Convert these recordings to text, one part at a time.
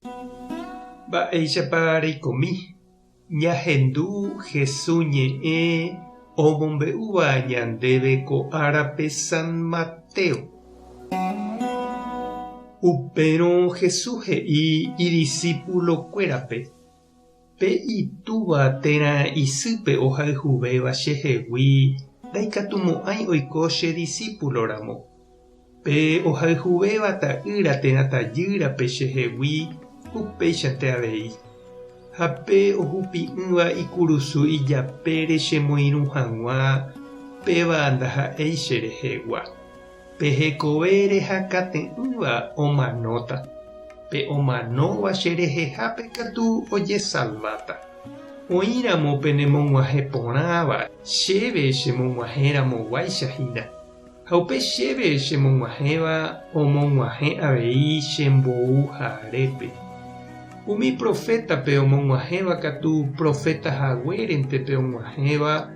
Mba'éichapa reikomi? Ñahendu Hesu ñe'ẽ omombe'úva ñandéve ko árape San Mateo. Upérõ Hesu he'i idisípulokuérape, Pe itúva térã isýpe ohayhuvéva chehegui ndaikatumo'ãi oiko che disípuloramo. Pe ohayhuvéva ta'ýra térã tajýrape chehegui upéichante avei. Ha pe ohupi'ỹva ikurusu ijapére chemoirũ hag̃ua, péva ndaha'éi che rehegua. Pe hekove rehakate'ỹva omanóta, pe omanóva che rehehápe katu ojesalváta. Oĩramo penemog̃uahẽ porãva, chéve chemog̃uahẽramoguáicha hína. Ha upe chéve chemog̃uahẽva omog̃uahẽ avei che mbouharépe. Umi profétape omog̃uahẽva katu proféta haguérente pe og̃uahẽva,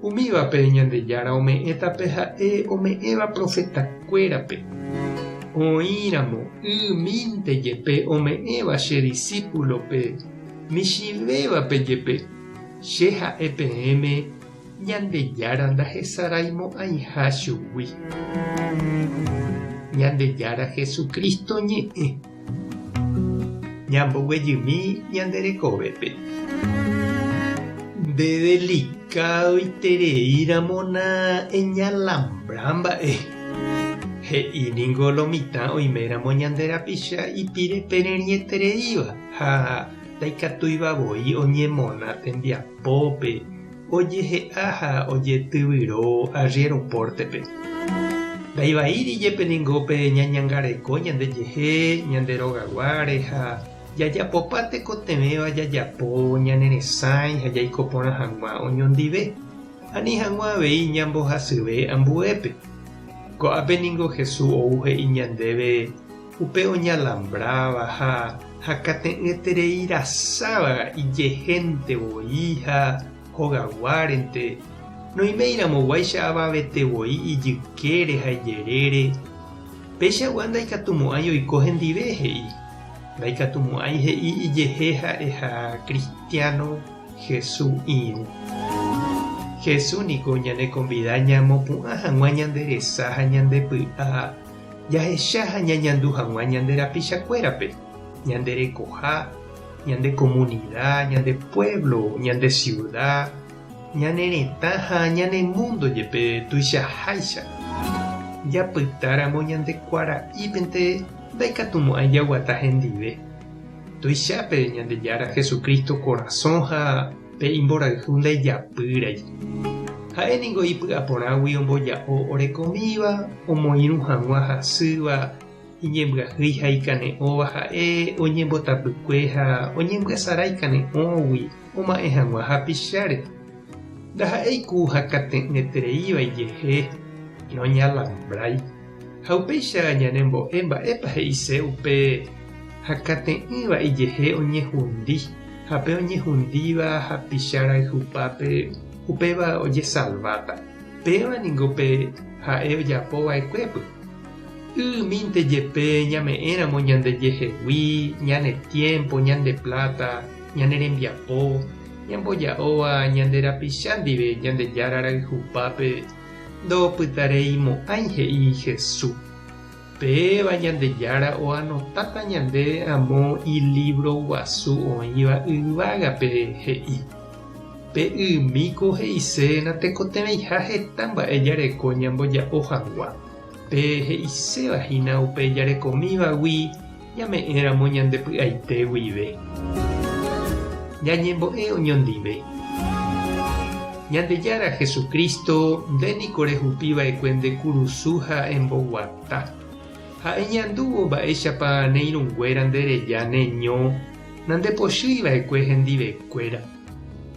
umívape Ñandejára ome'ẽta pe ha'e ome'ẽva profetakuérape. Oĩramo ymínte jepe ome'ẽva che disípulope, michĩvévape jepe, che ha'e peẽme, Ñandejára ndahesaraimo'ãiha chugui. Ñandejára Jesucristo ñe'ẽ. Ñamboguejymi ñande rekovépe. Nde delikadoitereíramo na eñalambra mba'e. He'i ningo lo mitã oiméramo ñande rapicha ipire pererĩetereíva ha ndaikatúiva voi oñemona tembiapópe Ojehe'a ha ojetyvyro arriéro pórtepe. Ndaivaíri jepe ningo pe ñañangareko ñandejehe, ñande rogaguáre ha jajapopa tekotevẽva jajapo ñane resãi ha jaiko porã hag̃ua oñondive, ani hag̃ua avei ñambohasyve ambuépe. Ko'ápe ningo Jesús ou he'i ñandéve upe oñalambráva ha hakate'ỹeterei rasáva ijehénte voi ha hogaguárente, noiméiramoguáicha avavete voi ijykére ha ijerére, peichagua ndaikatumo'ãi oiko hendive, he'i. Ndaikatumo'ãi he'i ijehe ha'eha kristiáno Jesús irũ. Jesús niko ñanekonvida ñamopu'ã hag̃ua ñande resa ha ñande py'a Jahecha ha ñañandu hag̃ua ñande rapichakuérape, ñande rekoha, ñande komunida, ñande puévlo, ñande siuda, ñane retã ha ñane múndo jepe tuichaháicha. Japytáramo ñande kuara'ípente ndaikatumo'ãi jaguata hendive. Tuichápe Ñandejára Jesucristo korasõ ha pe imborayhu ndaijapýrai. Ha'e ningo ipy'aporãgui omboja'o orekomíva, omoirũ hag̃ua hasýva, iñembyahýi ha ikane'õva ha'e oñembotapykue ha oñembyasarái kane'õgui oma'ẽ hag̃ua hapicháre. Ndaha'éi ku hakate'ỹetereíva ijehe, noñalambrái. Ha upéicha ñanembo'e mba'épa he'ise upe hakate'ỹva ijehe oñehundi ha pe oñehundíva hapicha rayhupápe upéva ojesalváta. Péva ningo pe ha'e ojapo va'ekuépy. Ymínte jepe ñame'ẽramo ñandejehegui, ñane tiémpo, ñande pláta, ñane rembiapo, ñamboja'óva ñande rapicha ndive Ñandejára rayhupápe, Ndopytareimo'ãi he'i Hesu. Péva Ñandejára oanotáta ñande amo ilívro guasu oĩva yvágape he'i. Pe ymíko he'ise natekotevẽiha heta mba'e jareko ñamboja'o hag̃ua. Pe he'iséva hína upe jarekomívagui ñame'ẽramo ñande py'aite guive. Ñañembo'e oñondive. Ñandejára Jesucristo, nde niko rehupi va'ekue nde kurusu ha emboguata. Ha eñandúvo mba'éichapa ne irũnguéra nde reja ne ño, nandepochýi va'ekue hendivekuéra.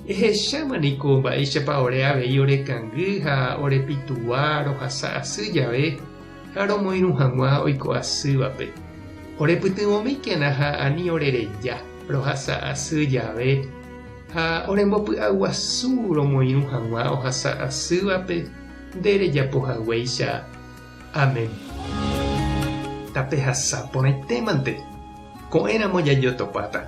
Ehecháma niko mba'éichapa ore avei orekangy ha orepitua rohasa asy jave ha romoirũ hag̃ua oiko asývape. Orepytyvõmíkena ha ani orereja rohasa asy jave ha orembopy'aguasu romoirũ hag̃ua ohasa asývape nde rejapo haguéicha. Amén. Tapehasa porãitémante. Ko'ẽramo jajotopáta.